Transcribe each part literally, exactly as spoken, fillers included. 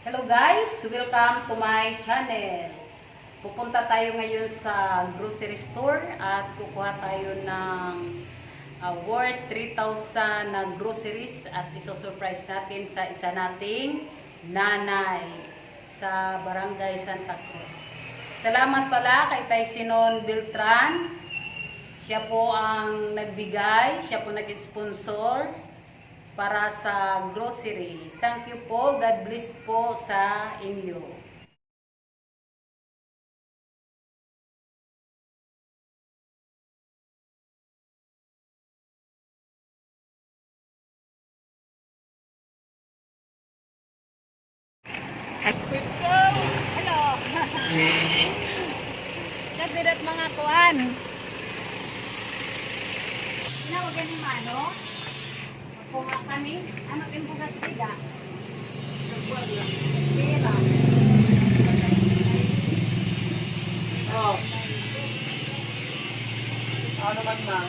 Hello guys, welcome to my channel. Pupunta tayo ngayon sa grocery store at kukuha tayo ng, ah, worth three thousand na groceries at iso-surprise natin sa isa nating nanay sa Barangay Santa Cruz. Salamat pala kay Tay Sinon Beltran. Siya po ang nagbigay, siya po nag-sponsor para sa grocery. Thank you po. God bless po sa inyo. Hello. Kasi dat mga kuan. Tinawag yan ni Mano. Kuha kami. Ano it im bugas, Diga? Pera. Oh. Ano man, ma'am?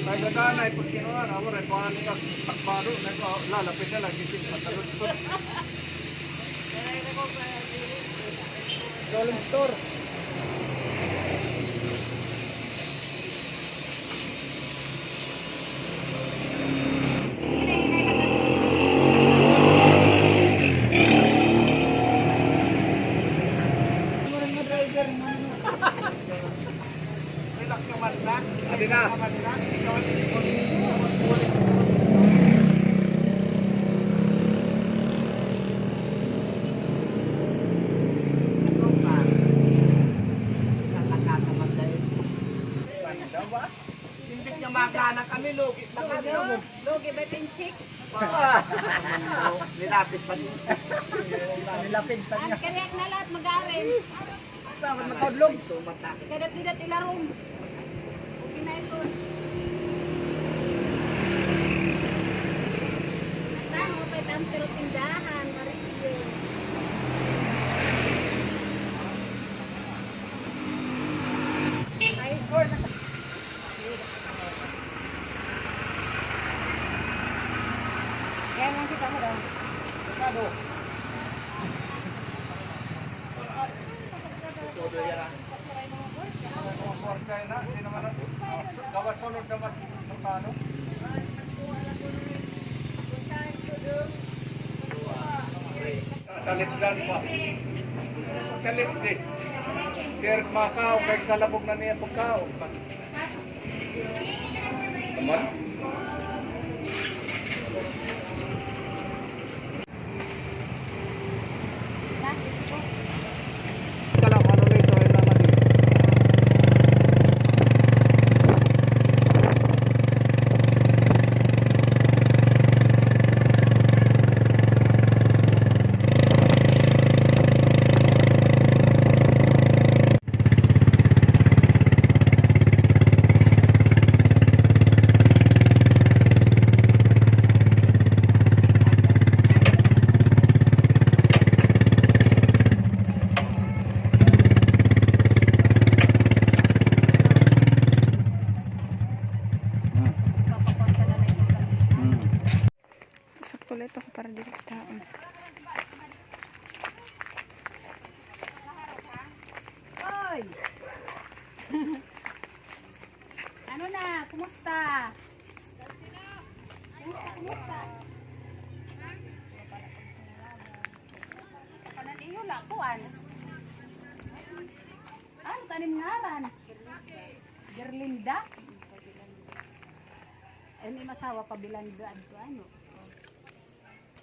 Ay, gagana, ay, pag kinuha, amo rin, kuha nila, takbaro, naglalapit na lagi, sin matalon. Dollar store. Relax ka man na. Adi na. Imbis nga makana kami, lugi pa kami. Lugi ba it im chicks? Nilapit pa niya. Nilapit pa niya. An kariak na lahat mag-aaring. Dapat magkaudlog. Ikadat-idat ilarom. Okay na ito. Nagtano pa it am tiro tindahan, Marisyo. Ay, or, naka- Kaya lang kita mo daw. Sado. Kaya na, hindi naman na. Gawa sunod naman. Paano? Sa litdan pa. Sa litdi. Sir, makaon, kay kalabog na niya pagkaon. Naman? Sakto la ito para diri taon. Oy! Ano na? Kumusta? Kumusta, kumusta? Kanan iyo la, kuan. Ano tanim ngaran? Gerlinda? An im asawa pa Belanda adto, ano?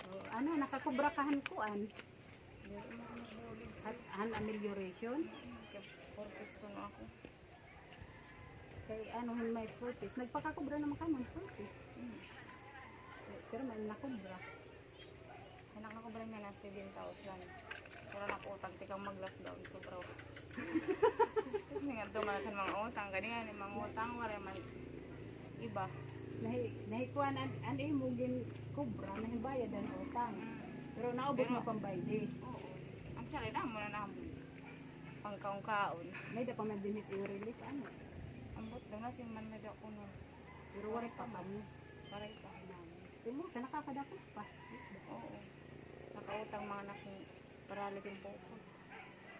O, ano, nakakubra ka han kuan? At han amelioration? Four Ps kuno ako. Kay ano, han may four Ps. Nagpakakubra naman ka han four Ps. Hmm. Pero may nakubra. Anak, nakubra niya na seven thousand. Pero nag-utang tikang mag-lockdown, sobra. Diyos ko, ningadto man kan mga utang. Gani nga, ni mga utang, waray man iba. Nahi-, nahikuan an, an imo ginkubra, nahibayad an utang. Mm. Pero naubos mo pambayad. Oo. An salin, amo na naman. Pangkaon-kaon. May-ada pa man dinhi it iyo relief, ano? Ambot Daw na si man may da kuno. Pero waray pa kamo. Waray pa. Pero sa nakakadako pa. Oo. Nakautang mga anak ni para lagi po ko.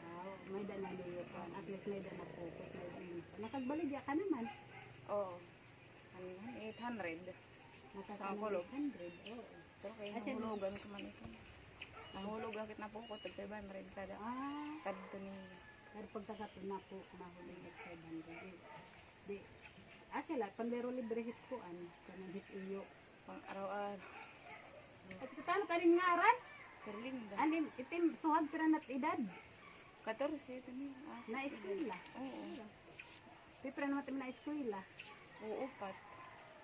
Ah, may da na niyo pa. At least may da na po ko. May da na. Nakagbaligya ka naman. Oo. Ano, eight hundred. Sa kulog. Eight hundred, oo. Pero kay nahulugan ko man ito. Nahulog akit na po ko, tagtay ba, marid kada. Ah. Kadto niya. Pero pagkakapin na po, nahulog at five hundred. Di, ah, sila, panlero libre hit kuan, kanang hit iyo. Pang araw-araw. At katano ka rin ngaran? Perlinda. Anim, itim, suhag pira na't edad? Katorse ito niya. Ah, na eskwela? Oo. Pipira naman kami na eskwela? Oo, upat.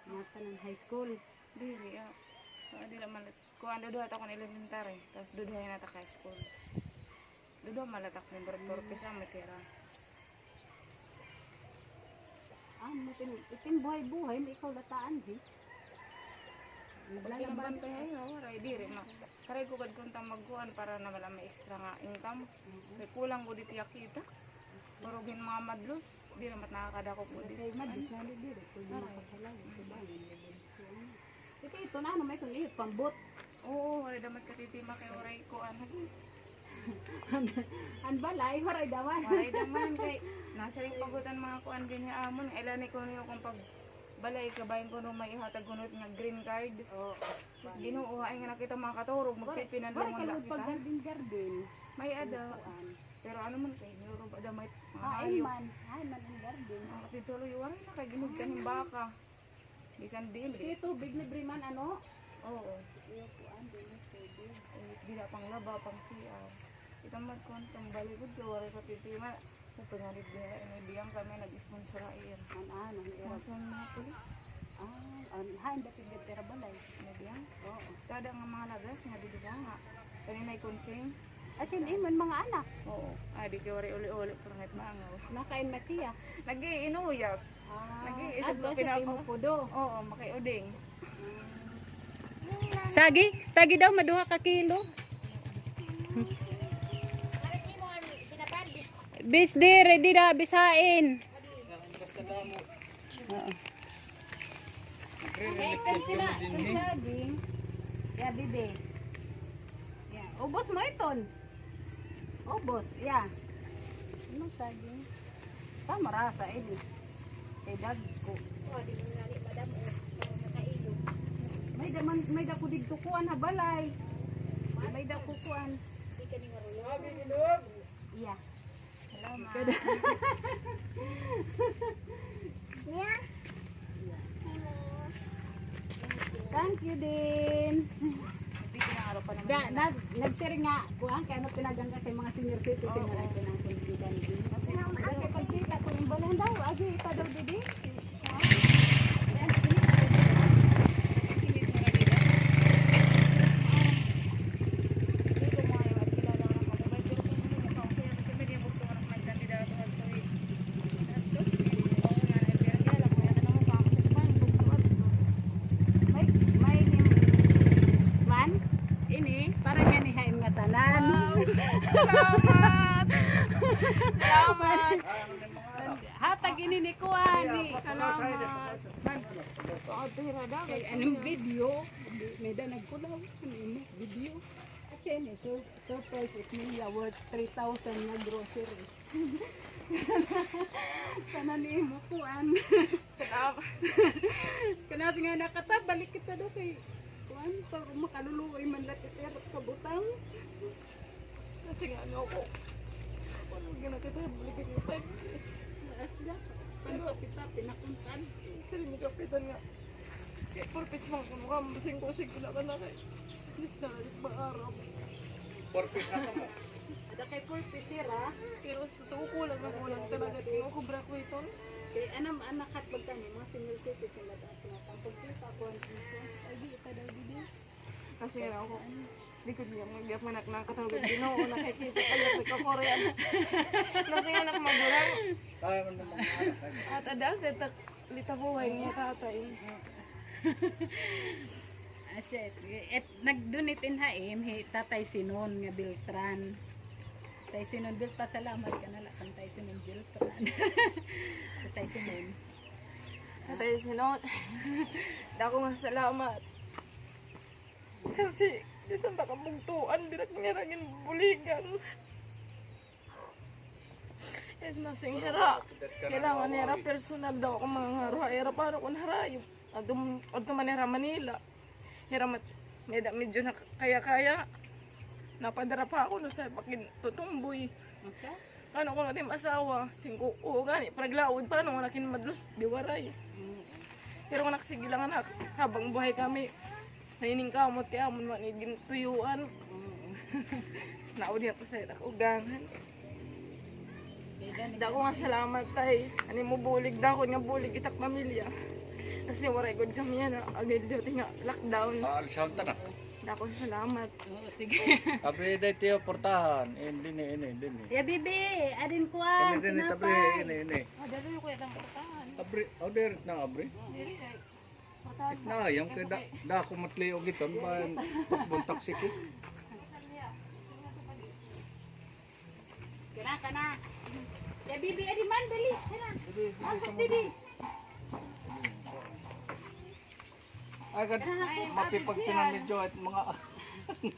Mga tanan high school? Diri, ah. Ah, diri man. Kuan, duduha ta kon elementary, tapos duduha na ta high school. Duduha man la ta kon number four, pisa matira. Ah, matin, itin buhay-buhay, may ikaw lataan, di? Naglalaban. Pagkinabantayan, waray, diri, ma. Karay ko kad kunta magkuan para na wala may extra nga income. Kay kulang ko di tiya kita. Pero gin mga madlos, di naman nakakadako po di. Kay madlos na di diri, pwede makapalayo sa bayan. Ito, ito na, ano, may kung iyo, pambot. Oo, waray damat katitima kay waray kuan. An balay, waray daman. Waray daman, kay nasiring pa gud an mga kuan din ha amon, ay lani kuno kon pagbalay, kabahin kuno may ihatag kuno nga green card. Oo. Tapos Ginoo, ay nga nakita mga katurog, magpipinanlingon la kita. Waray kay pag-garden-garden. May ada. Pero ano man kay, meron pa daw may mga hayop. Hain man, hain man an garden. Ang katituloy, waray na kay ginugtan hin baka. Bisan diin, di. Kay tubig, libre man, ano? Oo. Iyo, kuan, din yung tubig. Ay, di na panglaba, pang C R. Kita man kuan, pang balay gud, kay waray pa titima. Sa pangalit nila, ini biyang kami nag-sponsor ha iya. An, ano, iya? Mga pulis. Ah, an, hain dati gad tira balay? Ini biyang? Oo. Kada nga mga lagas nga didi sa nga. Kani may kunsing. As in, imon mga anak? Oo. Ah, di kay waray uli-uli, pero ngayt maangaw. Nakain na siya? Nag-iinuyas. Ah, nag-iisog ko pinapa. Mo pudo? Oo, makiuding. Sagi, tagi daw, maduha ka kilo. Bis, di, ready na, bisain. Oo. May ikan sila, may saging. Ya, bibi. Ya, ubos mo iton. Ubos, ya. Ano saging? Tama rasa ini. Kay dagko. Oh, di mo na ni madam, oh. Makailo. May da man, may da ko digto kuan ha balay. May da ko kuan. Di ka ni marunong. Iya. Salamat. Thank you din. Da, nag, nagsiring nga, kuan, kay ano, pinagang ka kay mga senior citizen nga nagpinangkon kita ni. Kasi ang pagkita ko, yung balahan daw, agi, ipa daw, didi. May, may, man? Ini, para nga ni hain nga tanan. Wow. Salamat. Salamat. Hatag ini ni kuan, ni. Salamat. Kay anong video? May da nagkulaw. Ano ini? Video. Kasi ini, sur-, surprise it niya worth three thousand nga grocery. Tanan ni imo kuan. Salamat. Kana siring nga nakata, balik kita daw kay kuan, para makaluluoy man la kita kabutang. Kasi nga, ano ko, ano, gina kita, balikin yung pag-, naas na. Ano, kita, pinakuntan. Sila ni kapitan nga. Kay purpose man kuno ka, masing ko, sige na ka na kay. At least na, mag-aram. Purpose na ka mo. Ada kay purpose, sir, ha? Pero sa tuo ko lang, ako lang talaga, tingin ko, bra ko ito. Kay anam, anak, at pagkani, mga senior citizen, lahat ang pagkita ko, ano, ay, di, ita daw, di, di. Kasi nga ako, likod niya, mag-iyak man ako nakatawag, Ginoo, nakikita ka, nagkakore, ano. Nasa nga anak magulang. Kaya mo naman, anak, ano. At ada, kita, litabuhay niya, tatay. Ah, siya, et, nag-donate in ha im, hi Tatay Sinon nga Beltran. Tatay Sinon Bel-, pasalamat ka na la kan Tatay Sinon Beltran. Tatay Sinon. Tay Sinon, dako nga salamat. Kasi, bisan ta kabugtoan, diri ko nira ginbuligan. Yes, nasing hira. Kailangan nira personal daw ako mangangaruha. Ira para kun harayo. Adto, adto man hira Manila. Hira mat, may da medyo na kaya-kaya. Napadara pa ako, no, sa pakin tutumboy. Okay. Ano ko natin asawa, singko, o gani, panaglaod pa, no, nakin madlos, di waray. Mm. Pero anak, sige lang, anak, habang buhay kami, naniningkamot kay amon man, eh, gintuyuan. Mm. Naudi ako sa ira, ugangan. Dako nga salamat, tay. Ani mo bulig, dako nga bulig itak pamilya. Kasi waray gud kami yana, agad duty nga lockdown. Ah, alisahan ta na. Dako salamat. Oo, sige. Abri day tiyo portahan. Ini, ini, ini. Ya, bibi, adin kuan, ini, ini, tabri, tinapay. Ini, ini. Ah, dali ko yata ang portahan. Abri, oh, diri na, abri. Diri, ay. Portahan. Na, yung kay da, dako matliog iton, ba, buntak siki. Kana, kana. Ya, bibi, adi man, dali. Kana. Bibi, bibi, bibi. Ay, gad, mapipagpinamidyo at mga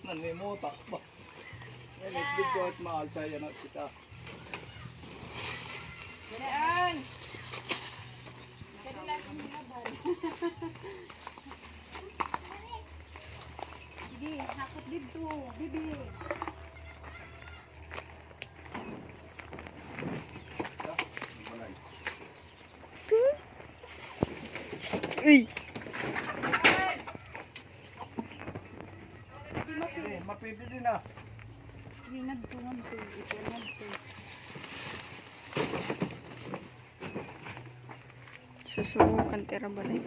nanimota ba? Yan, video at mga alsaya na kita. Yan. Sige, hakot dito, bibi. Uy. Eh, mapwede din, ah. Sige, ngadto, ngadto. Ito, ngadto. Susukan tira balay.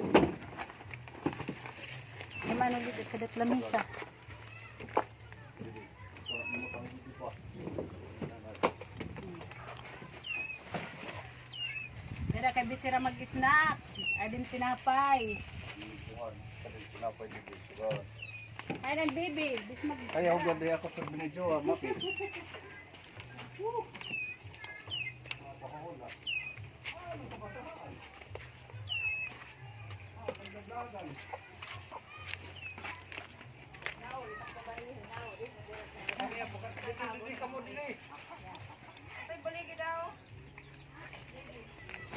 Ay, mano dito, kadat lamisa. Dira kay bisira mag-snack. Adin tinapay. Ay, nang bibi. Bis mag- Ay, ako ganda ako sa binidyo, ah, Maki.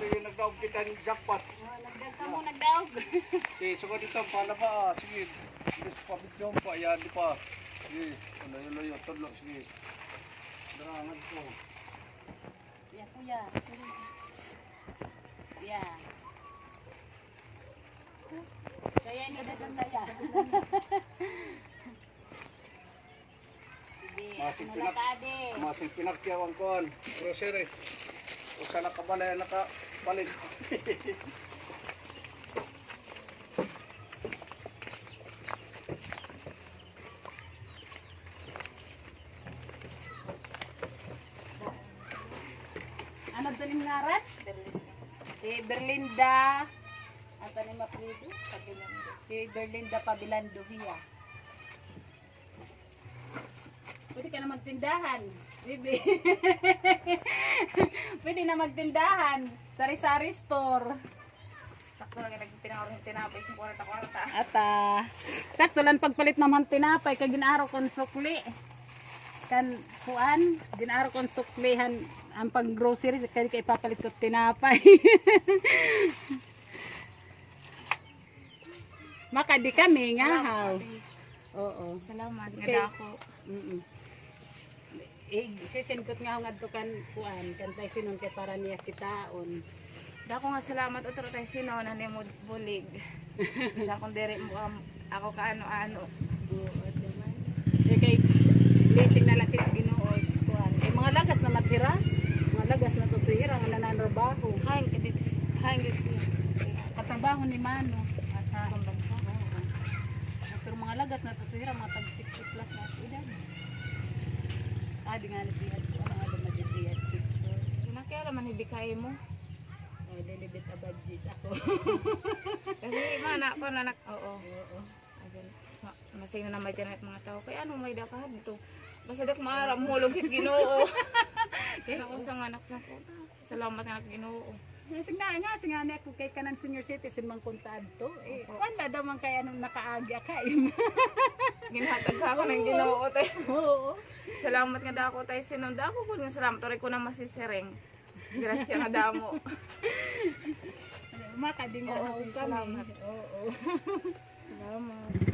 Sige, nagdaog kita ng jackpot. Oh, nagdaog ka mo, nagdaog. Sige, sugad ito, palaba, ah. Sige, gusto pa, video pa, yan, di pa. Sige, layo-layo, tudlo, sige. Darangan ko. Ya, kuya. Ya. Kaya ni Dadang Daya. Sige, masing ano pinak-, na ka, adi? Masing pinakyaw ang kuan, grocery. Usa na ka balay nakapalit. Ano daw im ngaran? Si Berlinda. Ano pa ni apelyido? Pabilando. Si Berlinda Pabilando hiya. Pwede ka na magtindahan, bibi. Pwede na magtindahan. Sari-sari store. Sakto la gad, nagpinangaroon tinapay, singkwarta-kwarta. Ata. Sakto la pagpalit naman tinapay, kay gin-aro kon sukli. Kan, kuan, gin-aro kon sukli han, an pang-grocery, kay, kay ipapalit ko tinapay. Makadi kami, ngahaw. Salamat, ate. Oo. Salamat, kay, nga dako. Mm-mm. Eh, sisend ko ngahaw ngadto kan kuan, kan Tay Sinon kay para niya kitaon. Dako nga salamat, utro Tay Sinon, an imo bulig. Bisan kon diri mo, um, ako kaano-ano. Oo, di man. Eh, kay blessing na la kit Ginoo, kuan. Eh, mga lagas na mat hira. Mga lagas na to hira, nga nananrabaho. Hain ka dit-, hain ka dit-, katrabaho ni Mano. Asa? Ibang bansa? Oo. Pero mga lagas na to hira, mga tag sixty plus na edad. Ah, di nga nagdihad ko. Ano nga ba nagdihad picture? Di na kaya naman, hindi kaya mo. Ay, dilibit abadjis ako. Kasi, ma, na ako na nak-, oo. Oo. Ayun. Ma-, masing na naman dyan at mga tao. Kaya ano may dakahad to? Basta dak maara, mulog hit Ginoo. Kaya ako sa nga anak sa ko. Salamat nga Ginoo. Sige na, nga, sige nga, ako kay kanan senior citizen man kunta adto. Eh, wala daw man kay anong nakaagi, kay ginhatag ha ako ng Ginoo, tay. Oo. Salamat nga dako, tay Sinong. Dako ko nga salamat. Turay ko na masisiring. Grasya nga damo. Makadinga. Oo, kami. Salamat. Oo. Salamat.